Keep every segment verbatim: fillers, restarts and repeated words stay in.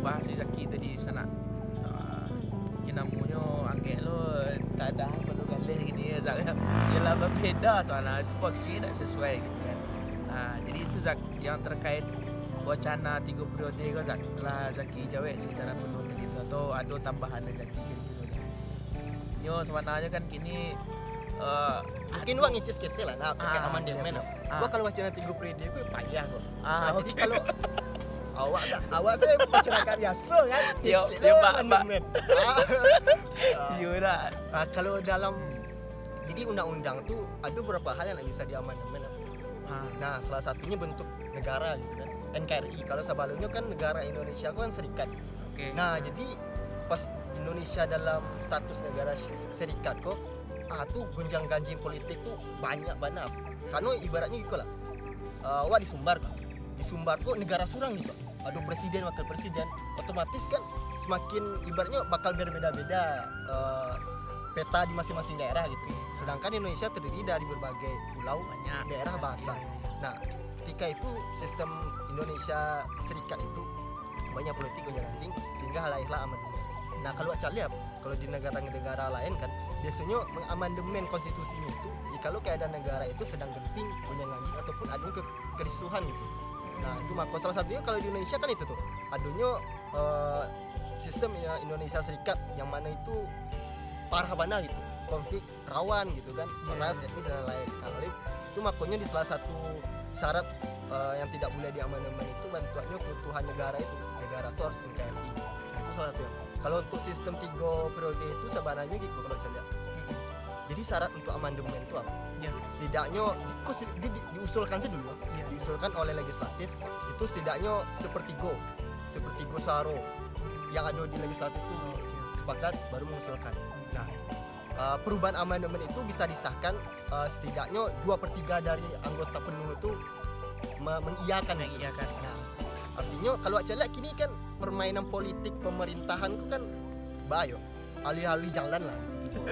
Bahas Zaki tadi, Sanak. Ah, yang namonyo angkek lo tak ada apa lo galeh gini ya, Zak. Yalah, berbeda soalnya, itu konsep tak sesuai gitu kan. Ah, jadi itu, Zak, yang terkait wacana tigo periode ko, Zak, lah Zaki jawek secara penuh tadi tu, atau ado tambahan dari Zaki gitu? Nyo sebenarnya kan kini, eh, mungkin wak ngicil saketek lah, nak pakai amandemen lah. Ah. Wak kalau wacana tigo periode ko payah ko. Ah, nah, jadi kalau awak tak, awak saya masyarakat biasa kan, yo, ngicil yo, bak, bak amandemen. Ah. Yo dah. Ah, kalau dalam, jadi undang-undang tu ada beberapa hal yang nak bisa diamandemen lah. Ah. Nah, salah satunya bentuk negara gitu kan. N K R I. Kalau sebelumnya kan negara Indonesia kan serikat. Oke. Nah, jadi pas Indonesia dalam status negara se-, serikat ko, ah, tu gonjang-ganjing politik tu banyak bana. Karena ibaratnya gitu lah. Ah, awak di Sumbar kan. Di Sumbar ko negara surang gitu. Ado presiden, wakil presiden. Otomatis kan semakin ibaratnya bakal berbeda-beda, eh, peta di masing-masing daerah gitu. Sedangkan Indonesia terdiri dari berbagai pulau, banyak daerah bahasa. Nah, ketika itu sistem Indonesia Serikat itu banyak politik gonjang-ganjing sehingga lahirlah amandemen. Nah, kalau caliak, kalau di negara-negara lain kan, biasanya mengamandemen konstitusinya itu jikalau keadaan negara itu sedang genting, gonjang-ganjing ataupun adanya ke-, kerusuhan gitu. Nah, itu mako salah satunya kalau di Indonesia kan itu tuh, adanya, eh, sistem, ya, Indonesia Serikat yang mana itu parah bana gitu, konflik rawan gitu kan, ras, etnis dan lain-lain. Nah, oleh itu makonyo di salah satu syarat, eh, yang tidak boleh diamandemen itu bantuaknyo keutuhan negara itu, negara tu harus N K R I. Nah, itu salah satu. Kalau untuk sistem tigo periode itu sebenarnya gitu kalau saya lihat. Jadi syarat untuk amandemen itu apa? Ya. Setidaknya di-, di-, di-, diusulkan saja dulu. Ya. Diusulkan oleh legislatif itu setidaknya sepertiga, sepertiga suara yang ada di legislatif itu sepakat baru mengusulkan. Nah, eh, perubahan amandemen itu bisa disahkan, eh, setidaknya dua per tiga dari anggota penuh itu me-, mengiyakan gitu. Mengiyakan. Nah, artinya kalau caliak kini kan permainan politik pemerintahan tu kan bayo. Alih-alih jalan lah.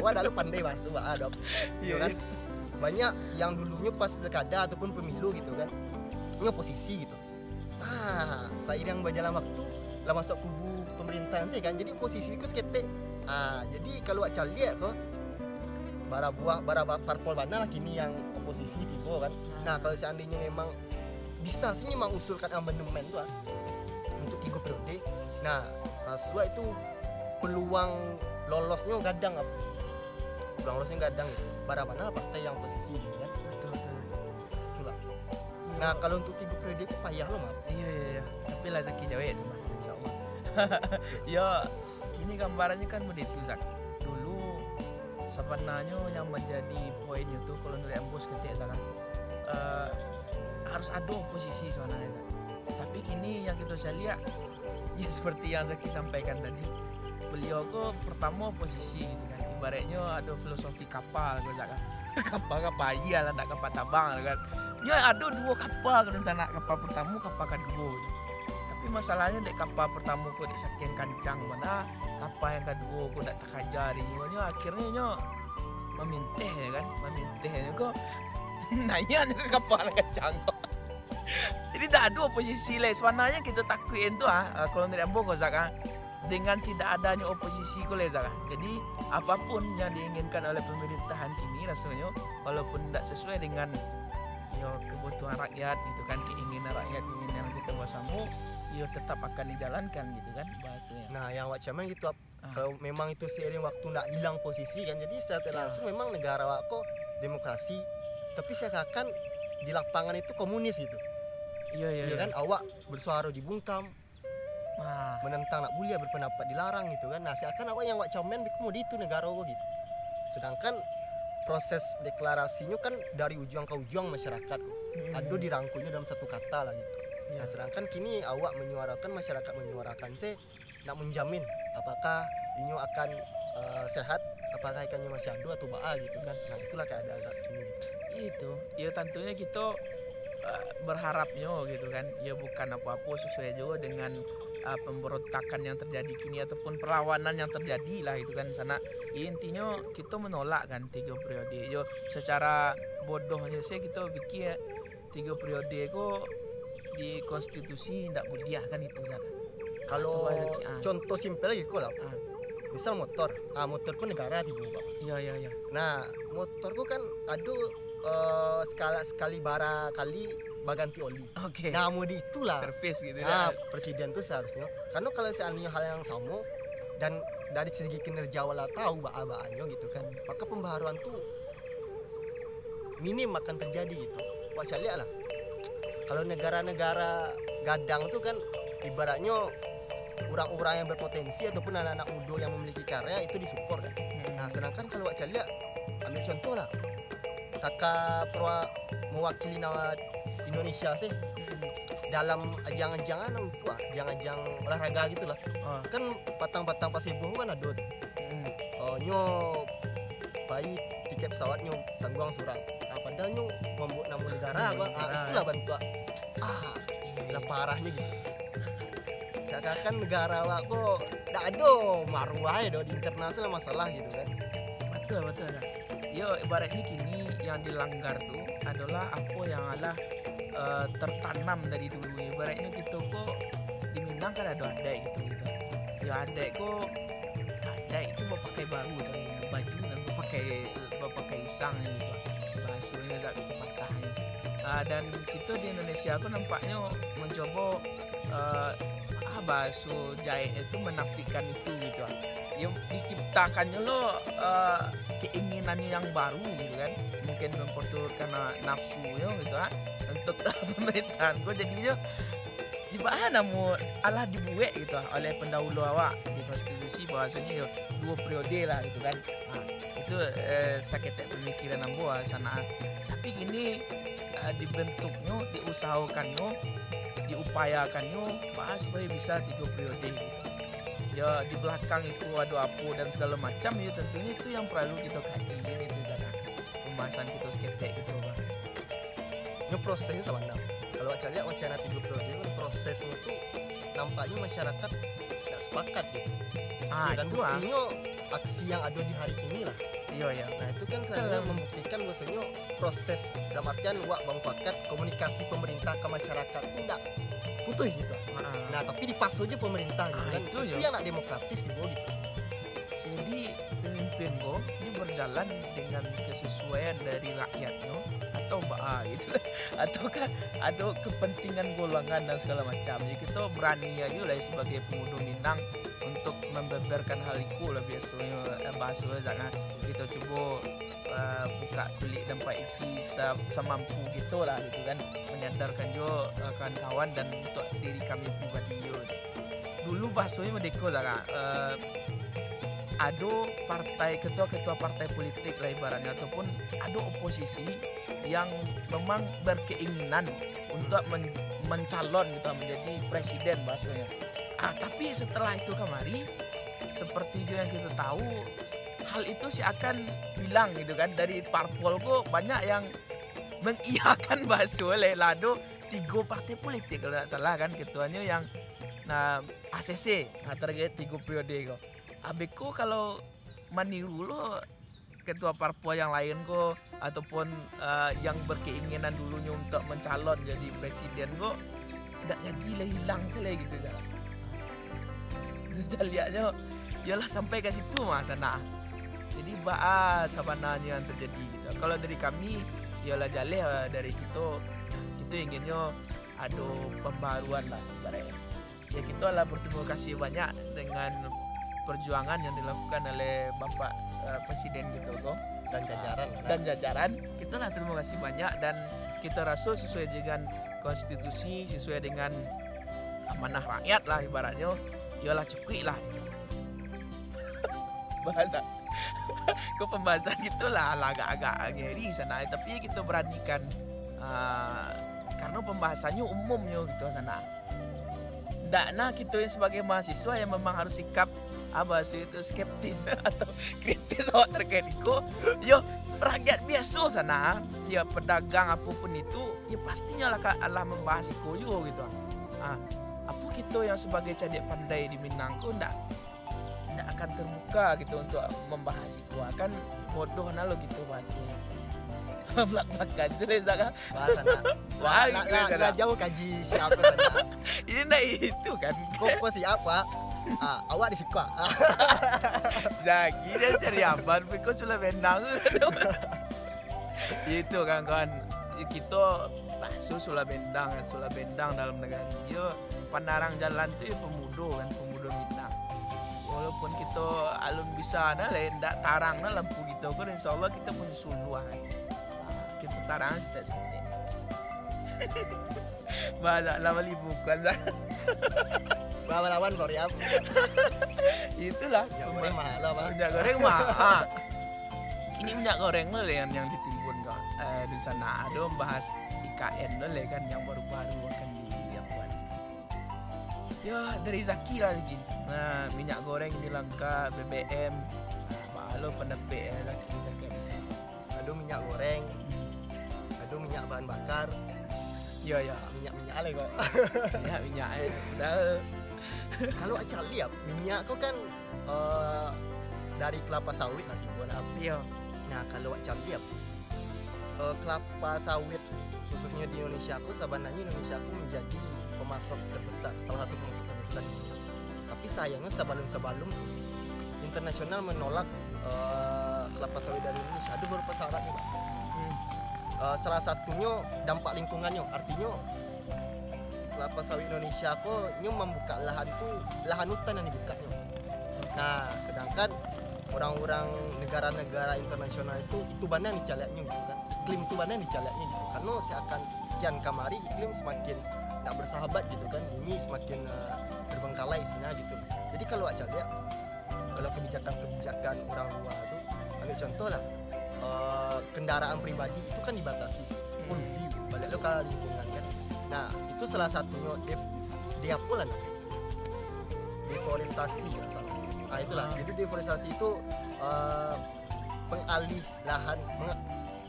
Wah, lalu pandai bahaso, wah, dok. Iya, kan? Banyak yang dulunya pas pilkada ataupun pemilu gitu kan, ini oposisi gitu. Ah, seiring berjalan waktu, lah masuk kubu pemerintahan sih kan. Jadi oposisi ku seketek. Ah, jadi kalau wak caliak ko, bara buah, bara ba-, parpol bana lah kini yang oposisi tibo kan. Nah, kalau seandainya memang bisa sih mengusulkan amandemen tu ah, untuk tiga periode. Nah, rasuah itu peluang lolosnya gadang apa? Peluang lolosnya gadang itu. Bara bana lah partai yang oposisi gitu kan. Betul, betul. Itulah. Nah, kalau untuk tiga periode itu payah lo, Mak. Iya, iya, iya. Tapi lah Zaki jawek tu, Mak. InsyaAllah. Yo, kini gambarannya kan begitu, Zak. Dulu sebenarnya yang menjadi poin itu kalau dari Ambos ketik, Zak, kan, eh, harus ada oposisi sebenarnya, Zak. Tapi kini yang kita saya lihat, ya seperti yang Zaki sampaikan tadi, beliau ko pertama oposisi gitu kan. Ibaratnya ada filosofi kapal ko, Zak, kan. Kapal, kapal aia lah, ndak kapal tabang lah kan. Nyo ado duo kapal ko di sana, kapal pertama, kapal kedua gitu. Tapi masalahnya dek kapal pertama ko dek sakian kancang bana, kapal yang kedua ko ndak takaja dek nyo, nyo akhirnya nyo maminteh ya kan, maminteh nyo ko naiak nyo ka kapal kancang ko. Jadi ndak ado oposisi lai. Sebenarnya kita takutin tu ah, kalau dari ambo ko Zak ah, dengan tidak adanya oposisi ko lai Zak ah. Jadi apapun yang diinginkan oleh pemerintahan kini rasanya walaupun ndak sesuai dengan yo kebutuhan rakyat gitu kan, keinginan rakyat, keinginan kita bersama, yo tetap akan dijalankan gitu kan bahasanya. Nah, yang awak cemen gitu, Ap. Ah. Kalau memang itu seiring waktu ndak hilang posisi kan, jadi secara tidak langsung memang negara awak ko demokrasi, tapi seakan-akan di lapangan itu komunis gitu. Iya, iya, iya kan, awak bersuara dibungkam, menentang nak buliah, berpendapat dilarang gitu kan. Nah, seakan awak yang awak cemen biko mode itu negara awak gitu. Sedangkan proses deklarasinyo kan dari ujuang ka ujuang masyarakat. Ado dirangkulnyo dalam satu kata lah gitu. Nah, sedangkan kini awak menyuarakan, masyarakat menyuarakan se nak menjamin apakah inyo akan, eh, sehat, apakah ikannya masih ado atau baa gitu kan. Nah, itulah keadaan saat ini gitu. Itu, ya tentunya kita, eh, berharapnya gitu kan. Ya bukan apa-apa sesuai juga dengan, eh, pemberontakan yang terjadi kini ataupun perlawanan yang terjadi lah itu kan sana. Ya, intinya kita menolak kan tiga periode. Yo secara bodohnya sih kita pikir tiga periode ko di konstitusi ndak buliah kan itu sana. Kalau Apa lagi? Ah. Contoh simpel lagi ko lah. Ah. Misal motor. Ah, motor ko negara tibo, Pak. Iya, iya, iya. Nah, motor ko kan ado eh, sekali, sekali bara kali baganti oli. Oke. Nah, mode itulah. Servis gitu Ah, ya. Presiden tu seharusnya. Karena kalau seandainya hal yang sama dan dari segi kinerja awak lah tahu baa-baanyo gitu kan, maka pembaharuan tu minim akan terjadi gitu. Wak caliak lah. Kalau negara-negara gadang tu kan ibaratnyo orang-orang yang berpotensi ataupun anak-anak muda yang memiliki karya itu disupport kan. Nah, sedangkan kalau wak caliak, ambil contoh lah, kakak perwa mewakili nama Indonesia sih dalam ajang-ajangan apa, ajang-ajang olahraga gitulah. Oh. Kan patang-patang pas heboh kan ada tu. Hmm. Oh, nyo pai tiket pesawatnyo tangguang surang. Nah, padahal nyo mambuat nama negara, bang. Ah, Ah. Itulah bantuak. Ah, lah parahnyo gitu. Seakan-akan negara awak ko dak ado maruah do di internal tu lah masalah gitu kan. Betul, betul lah. Yo, ibaratnya kini yang dilanggar tu adalah apa yang alah uh, tertanam dari dulu. Ibaratnya kita ko di Minang kan ada adat gitu, gitu. Ya, adat ko, adat itu bapakai baru tadi, baju dan bapakai bapakai isang gitu. Bahasanya tak kita patah ni. Uh, dan kita di Indonesia ko nampaknya mencoba uh, ah, bahasa jahit itu menafikan itu gitu. Yang diciptakannyo lo uh, keinginannya yang baru gitu kan, mungkin memperturutkan uh, nafsunya gitu kan, untuk pemerintahan ko. Jadinyo ibarat namo alah dibuat gitu oleh pendahulu awak di konstitusi bahwasanya yo dua periode lah gitu kan. Ha, itu eh, saketek pemikiran ambo lah sana. Tapi kini uh, dibentuknya, diusahokannyo, diupayakannya bahas supaya bisa tiga periode gitu. Ya, di belakang itu ada apa dan segala macam, ya tentunya itu yang perlu kita kaji gitu kan. Pembahasan kita seketek gitu, bang. Nyo prosesnya sabananyo. Kalau wak caliak wacana tiga periode kan prosesnya tu nampaknya masyarakat tak sepakat gitu. Ah, Ya kan, itu ah. Buktinyo aksi yang ada di hari ini lah. Iya, iya. Nah, itu kan sebenarnya membuktikan bahwasanya proses dalam artian wak bamufakat komunikasi pemerintah ke masyarakat tu ndak putus gitu. Nah, tapi dipaksa aja pemerintah gitu Ah, kan. itu Itu yo. Yang nak demokratis tibo gitu. Jadi pemimpin ko ini berjalan dengan kesesuaian dari rakyatnya atau ba gitu atau kan ada kepentingan golongan dan segala macam. Jadi kita berani aja lah sebagai pemuda Minang untuk membeberkan hal itu lah biasanya eh, bahasa sana kita cuba uh, buka pelik dan isi se- semampu gitu lah gitu kan, menyadarkan juga uh, kawan-kawan dan untuk diri kami pribadi juga. Dulu bahasanya merdeka lah uh, ada partai, ketua-ketua partai politik lah ibaratnya, ataupun ada oposisi yang memang berkeinginan untuk men- mencalon gitu menjadi presiden bahasanya. Ah, tapi setelah itu kamari, seperti juga yang kita tahu, hal itu sih akan hilang gitu kan. Dari parpol ko banyak yang mengiyakan bahasa oleh lado tiga partai politik kalau tak salah kan, ketuanya yang nah, A C C, nah, target tiga periode ko. Abeko kalau maniru lo ketua parpol yang lain ko ataupun uh, yang berkeinginan dulunya untuk mencalon jadi presiden ko, ndak jadi lah, hilang salah gitu salah. Caliaknya ialah sampai ke situ mah sana. Jadi baa sabananyo yang terjadi gitu. Kalau dari kami ialah jaleh dari kita, kita inginnya ada pembaruan lah ibaratnya. Ya, kita lah berterima kasih banyak dengan perjuangan yang dilakukan oleh Bapak uh, Presiden kita ko. Dan jajaran lah. Dan jajaran, kita lah terima kasih banyak dan kita rasa sesuai dengan konstitusi, sesuai dengan amanah rakyat lah ibaratnya, ialah cukup lah. Bahasa ko pembahasan gitulah lah agak-agak ngeri sana, tapi kita beranikan uh, karena pembahasannya umumnya gitu sana. Ndak nah kita yang sebagai mahasiswa yang memang harus sikap apa sih itu skeptis atau kritis awak terkait iko. Yo, rakyat biasa sana, ya pedagang apapun itu, ya pastinya lah ka- alah membahas iko juga gitu. Ah, apa kita yang sebagai cadiak pandai di Minang ko ndak ndak akan terbuka gitu untuk membahas iko, akan bodoh nah lo gitu bahasanya. Blak-blakan sudah, Zak, ah. Wah, sana. Wah, Baik, nak, keren, nak, sana. nak jauh kaji siapa sana. Ini ndak itu kan. Kau kau siap, Pak? Ah, awak di siko. Ah. Zaki dia cari aman, tapi kau sudah bendang. Itu kan, kawan. Kita bahaso sulah bendang kan, sulah bendang dalam negara. Yo, panarang jalan tu yo pemudo kan, pemudo Minang. Walaupun kita alun bisa nah lah, ndak tarang nah lampu kita pun, insya Allah kita pun suluah. Kita tarang setek-setek. Banyak lah bali bukan, Zak. Lawan-lawan Korea. Itulah. Minyak goreng mahal lah, Bang. Minyak goreng mahal. Ah. Ini minyak goreng lo yang, yang ditimbun kau. Eh, di sana ada membahas I K N lo le kan, yang baru-baru akan diapakan. Ya, dari Zaki lah lagi. Nah, minyak goreng di Langka, B B M. Nah, mahal lo pendapat eh, Zaki, Zaki. Ado minyak goreng, ado minyak bahan bakar, Ya, ya. minyak-minyak lah kok. Minyak, minyak eh. Dah. Kalau acak lihat, minyak ko kan eh, dari kelapa sawit lah timbun lah. Ya. Nah, kalau acak lihat, eh, kelapa sawit khususnya di Indonesia ko, sebenarnya Indonesia ko menjadi pemasok terbesar, salah satu pemasok terbesar. Tapi sayangnya sebelum-sebelum internasional menolak eh, kelapa sawit dari Indonesia, ada beberapa syaratnya, Pak. Hmm. Eh, salah satunya dampak lingkungannya, artinya kelapa sawit Indonesia ko nyo membuka lahan tu, lahan hutan yang dibukaknyo. Nah, sedangkan orang-orang negara-negara internasional itu, itu bana dicaliaknyo gitu kan. Iklim tu bana dicaliaknyo gitu. Karena seakan sekian kamari iklim semakin tak bersahabat gitu kan. Bumi semakin eh, terbengkalai isinya gitu. Jadi kalau awak caliak, kalau kebijakan-kebijakan orang luar tu, ambil contoh lah, eh, kendaraan pribadi itu kan dibatasi, polusi, balik lo ke lingkungan kan. Nah, itu salah satunya de, de apa lah namanya? Deforestasi kalau salah. Ah, itulah. Ah. Jadi deforestasi itu eh, pengalih lahan, meng,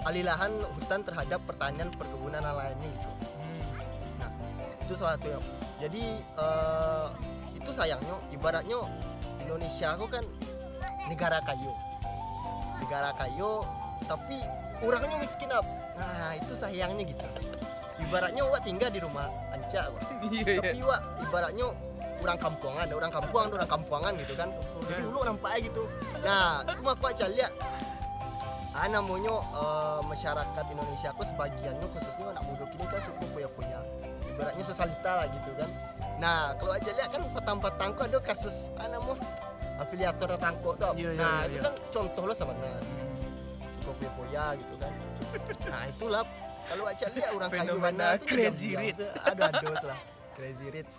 alih lahan hutan terhadap pertanian, perkebunan dan lainnya gitu. Hmm. Nah, itu salah satunya. Jadi eh, itu sayangnya, ibaratnya Indonesia ko kan negara kayo, negara kayo, tapi orangnya miskin, Ap. Nah, itu sayangnya gitu. Ibaratnya awak tinggal di rumah ancak, Ap. Iya, iya. Tapi awak ibaratnya orang kampuangan, orang kampuang tu orang kampuangan gitu kan. Jadi uluk nampak aja gitu. Nah, itu mah aku acak lihat. Ah, namonyo eh, masyarakat Indonesia ko sebagiannyo, khususnya anak muda kini kan suko foya-foya. Ibaratnya sosalita lah gitu kan. Nah, kalau acak lihat kan patang-patang ko ada kasus ah, namo afiliator tatangkok tu. Iya, iya, Nah, iya, itu iya. Kan contoh lo sebenarnya. Hmm. Suko foya-foya gitu kan. Nah, itulah kalau acak lihat orang kayu Fenomena mana tu crazy diam-diam rich. je. Ada ada lah. Crazy rich.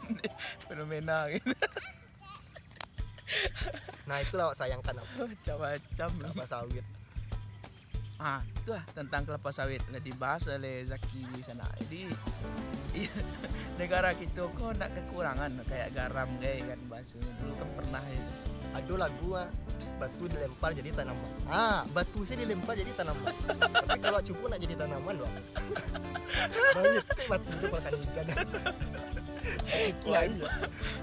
Fenomena gitu. Nah, itulah awak sayangkan apa? Macam-macam. Kelapa sawit. Ah, itulah tentang kelapa sawit lah dibahas oleh Zaki di sana. Jadi iya, negara kita ko nak kekurangan kayak garam kayak kan bahasa dulu kan pernah ya. Ada lagu ah, batu dilempar jadi tanaman. Ah, batu sih dilempar jadi tanaman. Tapi kalau cupu nak jadi tanaman doh. Banyak batu tu makan hujan. Kiai ya.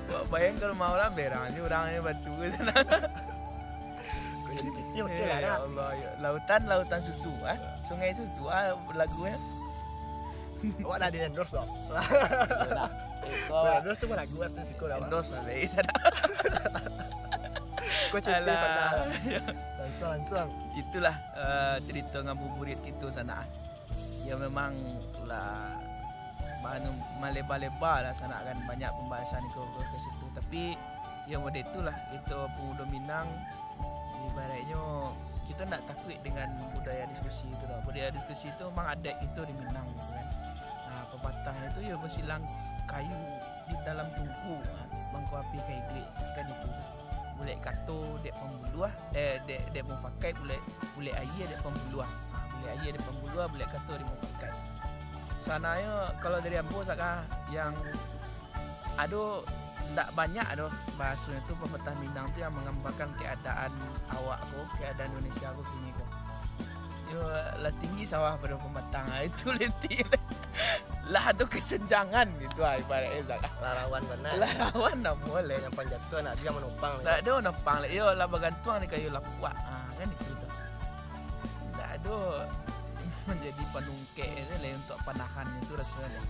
Buat bayang kalau mau lah berang je orang yang batu ke sana. Kau jadi fikir betul Eh, lah ya nak. Allah, ya. Lautan, lautan susu ah. Sungai susu ah lagunya. Awak dah di endorse doh. Yalah. Eh, Kau kau endorse tu pun lagu asli siko dah. endorse lah dari sana. Kau cerita Alah. sana. Langsung langsung. Itulah eh, cerita ngabuburit kita sana. Ya memang lah manu maleba-leba lah sana kan banyak pembahasan itu ke, ke situ. Tapi ya model itulah kita pemuda Minang ibaratnya kita nak takuik dengan budaya diskusi itu lah. Budaya diskusi itu memang adat itu di Minang gitu kan. Nah, pepatah itu ya besilang kayu di dalam tungku, ha, mangko api ka iduik kan itu. Bulek kato dek pambuluah, eh dek dek mufakat bulek bulek aia dek pambuluah. Ha, bulek aia dek pambuluah, bulek kato dek mufakat. Sananyo kalau dari ambo saka yang ado ndak banyak doh bahasonyo tu pepatah Minang tu yang menggambarkan keadaan awak ko, keadaan Indonesia ko kini ko. Yo lah tinggi sawah pado pematang ah, itu lenti. Lah ado kesenjangan gitu ah ibaratnya Zak. Lah rawan benar. Lah rawan namo leh. Yang panjatuh anak dia menopang. Tak ada menopang leh. Yo lah bagantuang di kayu lapuak. Ah kan itu tu. Tak ada. Manjadi panungkek tu lah untuak panahan itu rasonyo lah.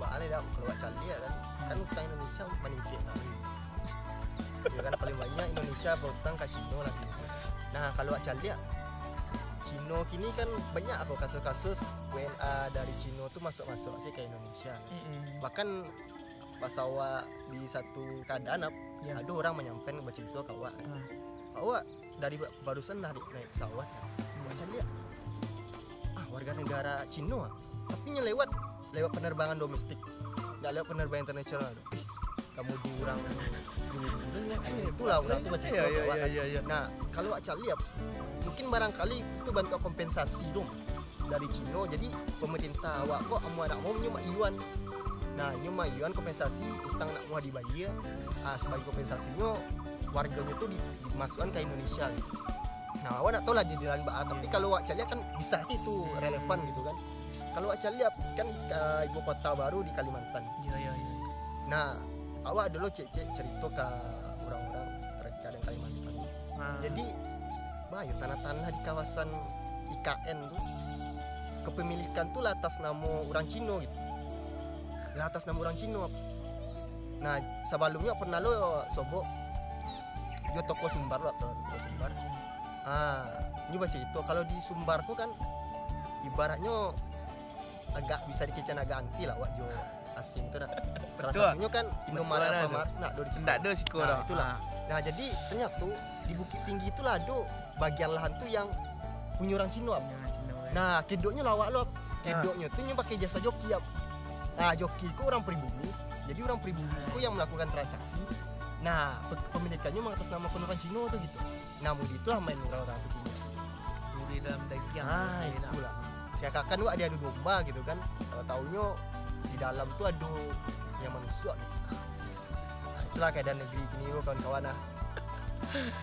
Baa lai dak, kalau awak caliak kan, kan utang Indonesia maningkek lah. Ya kan, paling banyak Indonesia berutang ka Cino lah gitu. Nah, kalau awak caliak, Cino kini kan banyak apa kasus-kasus W N A dari Cino tu masuk-masuk sih ke Indonesia. Mm-mm. Bahkan pas awak di satu keadaan, ap, Ya. ada orang manyampaikan, bacarito ka awak kan. Ah. Awak dari ba- barusan dah naik pesawat kan. Awak caliak, ah, warga negara Cino ah. Tapi nyo lewat lewat penerbangan domestik. Nggak lewat penerbangan internasional. Ih, kamu di orang dulu kan. Itulah orang tu baca Iya, ke iya, awak. iya, iya, iya. Nah, kalau awak caliak, mungkin barangkali itu bentuk kompensasi dong dari Cino. Jadi pemerintah awak kok amuah nak mau nyo mak yuan. Nah, nyo mak yuan kompensasi utang nak mau dibayar. Ah, sebagai kompensasinyo warganyo tu di, dimasukkan ke Indonesia. Nah, awak nak tahu lah di dalam baa, tapi kalau awak caliak kan bisa sih itu relevan gitu kan. Kalau awak caliak kan i- ah, ibu kota baru di Kalimantan. Iya, iya, iya. Nah, awak dulu cek-cek cerita ke orang-orang terdekat dengan Kalimantan. Ah. Jadi, bayo tanah-tanah di kawasan I K N tu, kepemilikan tu lah atas nama orang Cino gitu. Lah atas nama orang Cino. Nah, sebelumnya pernah lo sobok jo toko Sumbar lo, toko Sumbar. Ah, ini baca itu kalau di Sumbar tu kan ibaratnya agak bisa dikecek agak anti lah awak jo asing tu nak. Salah Betul. Satunyo kan Indomaret, Betul lah tu. Alfamart nak do di situ. Ndak ada siko Nah, dah. Itulah. Ah. Nah, jadi ternyata di Bukittinggi itulah ada bagian lahan tu yang punya orang Cino. Punya Cino kan. Nah, kedoknyo lawak lo. Kedoknyo tu nyo pakai jasa joki, ap. Nah, joki ko orang pribumi. Jadi orang pribumi ko yang melakukan transaksi. Nah, pe- pemilikannya mengatasnamakan orang Cino tu gitu. Nah, mudi itulah main orang-orang tu punya. Duri dalam dagiang. Ah, Enak. Itulah. Seakan-akan awak diadu domba gitu kan. Kalau taunyo di dalam tu ada yang manusia gitu. Nah, itulah keadaan negeri kini tu, kawan-kawan lah.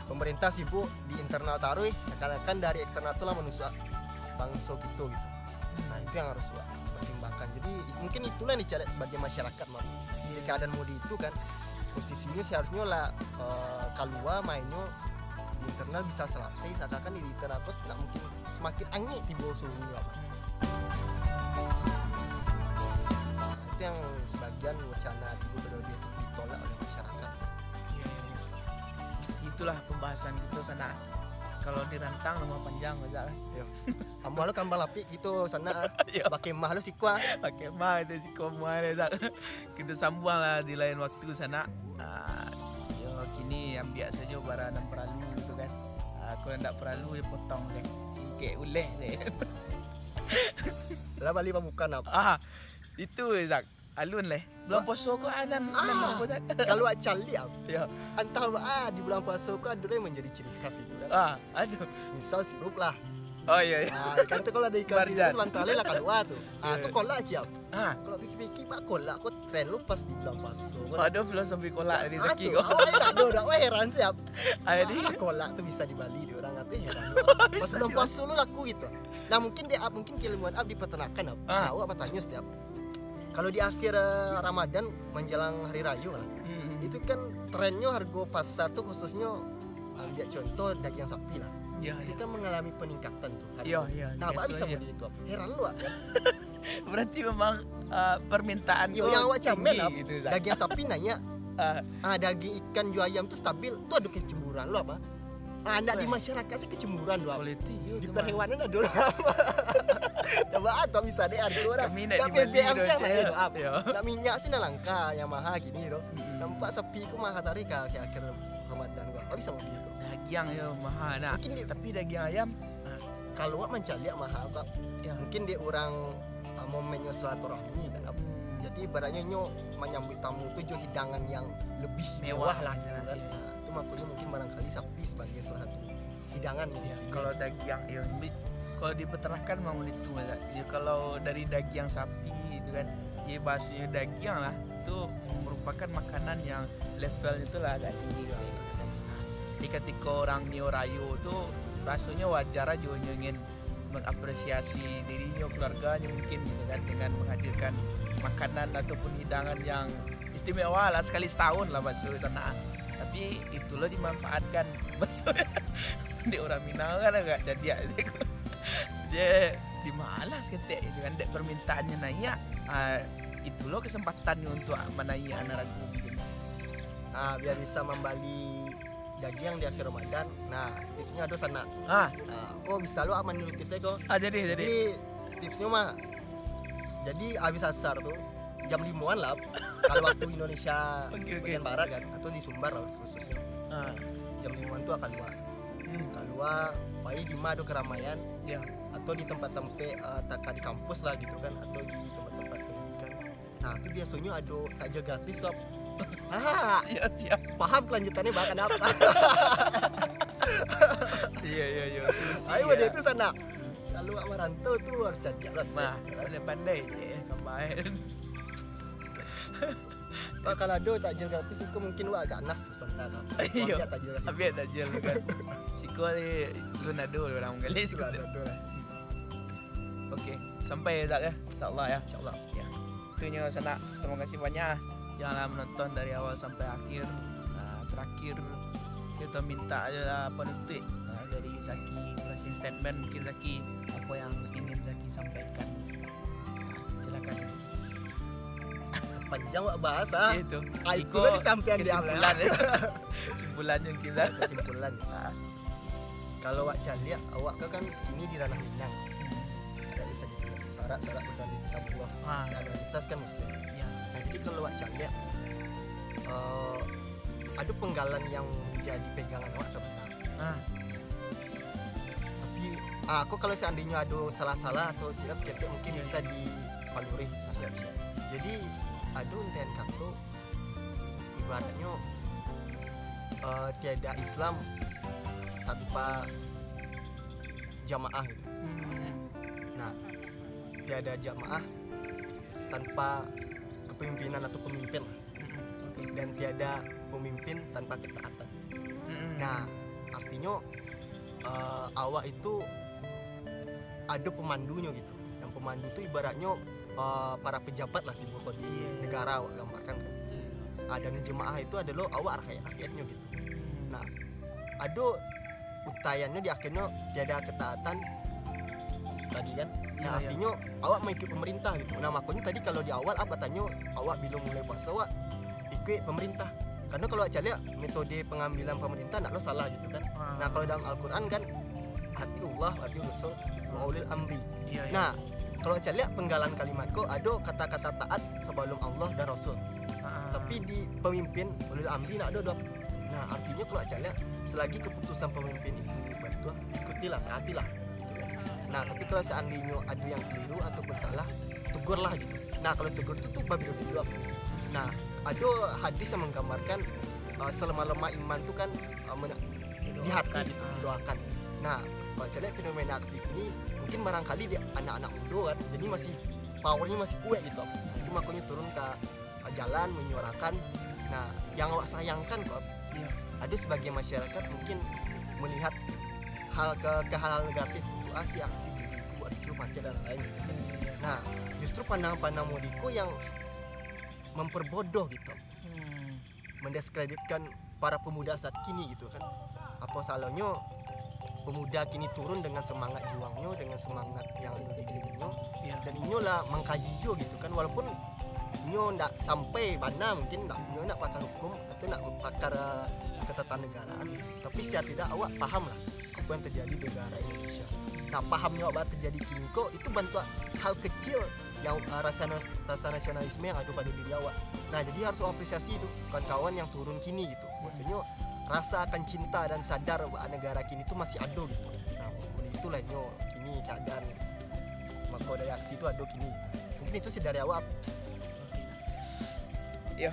Pemerintah sibuk di internal taruh, seakan-akan dari eksternal tu lah manusia bangsa kita gitu. Nah, itu yang harus awak pertimbangkan. Jadi, i- mungkin itulah yang dicaliak sebagai masyarakat, Mam. Di keadaan mudi itu kan, posisinya seharusnya lah eh, kalua mainnya di internal bisa selesai, seakan-akan di internal tu nak mungkin semakin angin tiba suhu apa. Itu yang sebagian wacana tiba periode itu ditolak oleh masyarakat. Iya, iya, iya. Itulah pembahasan kita sana. Kalau dirantang nama panjang saja lah. Amuah lo kambang lapik kita sana, Iya. bakemah lo siko ah. Bakemah itu siko muai lah, Zak. Kita sambuang lah di lain waktu sana. Ah, yo, kini ambiak saja bara nan paralu gitu kan. Ah, kalau ndak paralu ya potong deh. Singkek uleh deh. Lah bali pamukan apa? Ah, itu Zak. Alun leh. Bulan puasa ko ah, nan, nan Ah. apa Zak? Kalau awak caliak, Ya. antah ah di bulan puasa ko ada yang menjadi ciri khas itu kan. Ah, aduh. Misal sirup lah. Oh iya, iya. Ah, kan tu kalau ada ikan Marjan. sirup sebentar lah kalua tu. Ah, Iya. Tu kolak siap. Ah, kalau pikir-pikir bak kolak ko tren lo pas di bulan puasa. Ada filosofi kolak dari Zaki tu. ko. Awak tak ada, dah. Wah, heran siap. Ada. Ah, kolak tu bisa dibali di orang tu heran. Bisa Pas bulan dibali. Puasa lo laku gitu. Nah, mungkin dia mungkin keilmuan up di peternakan up. Ah. Nah, awak bertanya setiap. Kalau di akhir eh, Ramadan menjelang hari raya lah. Hmm. Itu kan trennya harga pasar tu khususnya ambil contoh daging sapi lah. Ya, Itu ya. Kan mengalami peningkatan tu. Ya, ya, Nah, apa bisa biasanya. Budi itu? Heran lu ah. Berarti memang uh, permintaan Yo, tu yang awak camen tinggi lah. Gitu, Zak. Daging sapi naik. Ah, Ah, daging ikan jo ayam tu stabil. Tu ada kecemburuan lu apa? Ah, nak di Weh. Masyarakat sih kecemburuan lu apa? Kualiti Di tu, perhewanan ada lah apa? Dah bah, atau bisa deh harga orang. Kami nak Tak dibali B B M dah, siapa Cik. tu apa? Ya. Nak minyak sih nak langka yang mahal gini tu. Mm-mm. Nampak sepi ku mahal tarik ke akhir-akhir Ramadan kau. Apa bisa beli tu? Dagiang yo mahal nak. Mungkin dia- Tapi dagiang ayam Kalau awak mancaliak mahal kak, ya. Mungkin dia orang uh, momennya silaturahmi kan. Jadi ibaratnya nyo menyambut tamu tu jo hidangan yang lebih Mewah, mewah, lah ya, gitu kan. ya. Nah, itu makanya mungkin barangkali sapi sebagai salah satu hidangan gitu. Ya, kalau dagiang ya, bi- kalau di peternakan memang itu lah. Ya, kalau dari dagiang sapi itu kan, ya bahasanya dagiang lah, itu merupakan makanan yang levelnya tu lah agak tinggi lah. Nah, jadi ketika orang nio rayo tu rasanya wajar aja nyo ingin mengapresiasi dirinyo, keluarganyo mungkin gitu kan, dengan menghadirkan makanan ataupun hidangan yang istimewa lah, sekali setahun lah bakso sana. Tapi itulah dimanfaatkan bakso di orang Minang kan agak cadiak. Dia Dimalas ketek itu kan, dek permintaannyo naiak. Ah, itulah kesempatannyo untuk manaiak narago gitu. Nah, biar bisa mambali dagiang di akhir Ramadan. Nah, tipsnyo ado sanak. Ah, Nah, ko bisa lo maniru tipsnyo ko. ah jadi jadi. Jadi tipsnyo mah, jadi habis asar tu jam limoan lah. Kalau waktu Indonesia Oke, oke. Bagian barat kan, atau di Sumbar lah khususnya. Ah, Jam limoan tu akan keluar. hmm, Keluar, pai di ma ado keramaian ya. atau di tempat-tempat eh, tak di kampus lah gitu kan, atau di tempat-tempat pendidikan. Nah, itu biasanya ada takjil gratis tu. Ah, Siap siap. Paham kelanjutannya bakal apa? Iya iya iya. Solusi Ayo ya. Dia tu sanak. Kalau awak merantau tu harus cari lah. Mah, pandai-pandai je kawan. Wak, kalau ada takjil gratis itu mungkin wak agak nas sebentar lah. Iya. Ambil takjil gratis. Ambil takjil kan. Siko ni lu nado orang menggali Itu siko. lah, ada lah. Oke, sampai Zak ya. Insyaallah ya. Insyaallah. Ya. Itunya sanak. Terima kasih banyak yang lah menonton dari awal sampai akhir. Nah, terakhir kita minta aja lah penutup. Nah, dari Zaki closing statement mungkin Zaki apa yang ingin Zaki sampaikan. Silakan. Panjang wak bahas ah. Itu. Ah, Iko itulah disampaikan di awal. Kesimpulan. Kesimpulannya mungkin Zak. Kesimpulan. Kalau wak caliak, awak ke kan kini di ranah Minang. Ada bisa di sini. Syarat-syarat misalnya kita buah. Ah, Dan mayoritas kan muslim. ya. Nah, jadi kalau wak caliak, eh, ada penggalan yang menjadi pegangan awak sebenarnya. Ah, Tapi ah, aku kalau seandainya ada salah-salah atau silap seketek mungkin Iya. Bisa dipalurih. Siap siap. Jadi ada enten kato ibaratnya eh, tiada Islam tanpa jamaah gitu. Hmm. Nah, tiada jamaah tanpa kepemimpinan atau pemimpin lah. Hmm. Oke. Dan tiada pemimpin tanpa ketaatan. Hmm. Nah, artinya eh, awak itu ada pemandunyo gitu. Dan pemandu tu ibaratnya eh, para pejabat lah tibo ko di Iya. Negara awak gambarkan kan. Ah, dan jemaah itu adalah awak rakyat-rakyatnyo gitu. Nah, ada untaiannyo di akhirnyo tiada ketaatan tadi kan. Nah, Iya, iya. Artinya awak mengikuti pemerintah gitu. Nah, makanya tadi kalau di awal apa tanyo awak bila mulai puasa awak ikut pemerintah. Karena kalau awak caliak metode pengambilan pemerintah ndak lo salah gitu kan. Ah. Nah, kalau dalam Al-Quran kan atiullah, atiur rasul, wa ulil amri. Iya, iya. Nah, kalau caliak penggalan kalimat ko ada kata-kata taat sebelum Allah dan Rasul. Ah. Tapi di pemimpin ulil amri nak ada dok. Nah, artinya kalau caliak selagi keputusan pemimpin itu betul, ikutilah, taatilah. Gitu kan. Nah, tapi kalau seandainya ada yang keliru ataupun salah, tegurlah gitu. Nah, kalau tegur itu tuh babi-babi. Nah, ada hadis yang menggambarkan uh, selemah-lemah iman tuh kan uh, mena- di hati gitu, mendoakan. Nah, kalau caliak fenomena aksi ini mungkin barangkali di anak-anak muda kan, jadi masih powernya masih kuat gitu. Itu makanya turun ke uh, jalan menyuarakan. Nah, yang awak sayangkan kok Iya. ada sebagian masyarakat mungkin melihat hal ke, ke hal-hal negatif itu aksi-aksi diriku buat lucu macet dan lain-lain gitu. Nah, justru pandang-pandang modiko yang memperbodoh gitu, Hmm. mendiskreditkan para pemuda saat kini gitu kan. Apa salahnya pemuda kini turun dengan semangat juangnya, dengan semangat yang ada di dirinyo, Iya. dan inyo lah mengkaji jo gitu kan, walaupun inyo ndak sampai bana mungkin ndak, inyo ndak pakar hukum atau ndak pakar uh, ketatanegaraan, tapi secara tidak awak paham lah apa yang terjadi di negara Indonesia. Nah, pahamnya awak terjadi kini kok itu bantuak hal kecil yang uh, rasa nas- rasa nasionalisme yang ada pada diri awak. Nah, jadi harus awak apresiasi itu kawan-kawan yang turun kini gitu. Maksudnya rasa akan cinta dan sadar bahwa negara kini tu masih ada gitu. Nah, oleh itulah nyo kini keadaan mako dari aksi tu ada kini. Mungkin itu sih dari awak. Yo,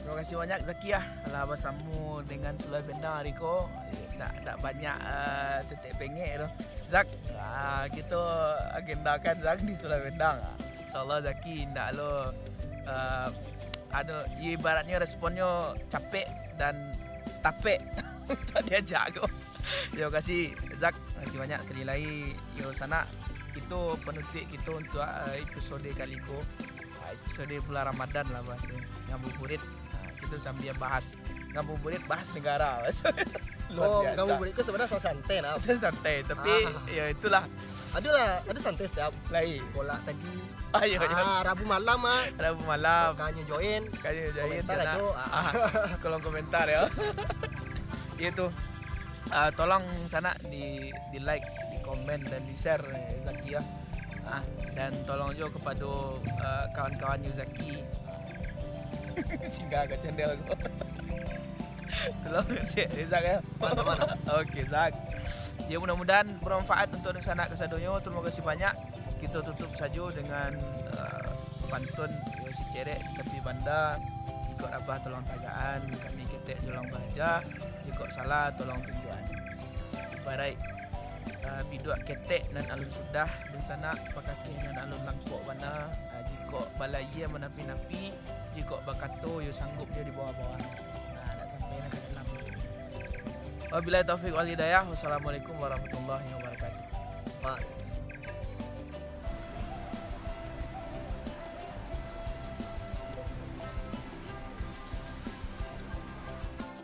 terima kasih banyak Zaki ya, lah bersama dengan Sulai Bendang hari ko. Tak tak banyak uh, tetek pengek tu. Zak, uh, kita agendakan Zak di Sulai Bendang. InsyaAllah Zaki indak lo uh, anu, ibaratnya responnyo capek dan tapek. Tak diajak ko. Terima kasih Zak, terima kasih banyak sekali lagi. Yo sanak, itu penutup kita untuk uh, episode kali ko. Uh, episode bulan Ramadan lah bahasa yang buburit. Uh, kita sambil bahas Ngabuburit bahas negara. Luar Oh, biasa. Ngabuburit tu sebenarnya santai nah. Santai, tapi Ah. ya itulah. Adalah, ada santai setiap Lain. Bola tadi. Ayo, ayo. Ah, Rabu malam ah. Rabu malam. Kanyo join. Kayaknya jahit Komentar sana. aja. Ah, kolom komentar ya. Itu. Ah, tolong sanak di di like, di komen dan di share eh, Zaki ya. Ah, dan tolong juga kepada ah, kawan-kawan Zaki. Singgah ke channel aku. Tolong cek Zak ya. Mana, mana? Oke Zak. Ya mudah-mudahan bermanfaat untuk sanak kasadonyo. Terima kasih banyak. Kita tutup saja dengan uh, pantun yo si cerek tapi banda. Jikok rabah tolong tagaan, kami ketek tolong baraja. Jikok salah tolong tunjuan. Ibarat uh, biduak ketek nan alun sudah, dunsanak pakakeh nan alun langkok bana. Uh, jikok balayia manapi-napi, jikok bakato yo sanggup yo di bawah-bawah. Nah, nak sampai nak ka dalam. Wabillahi taufik wal hidayah. Wassalamualaikum warahmatullahi wabarakatuh. Waalaikumsalam.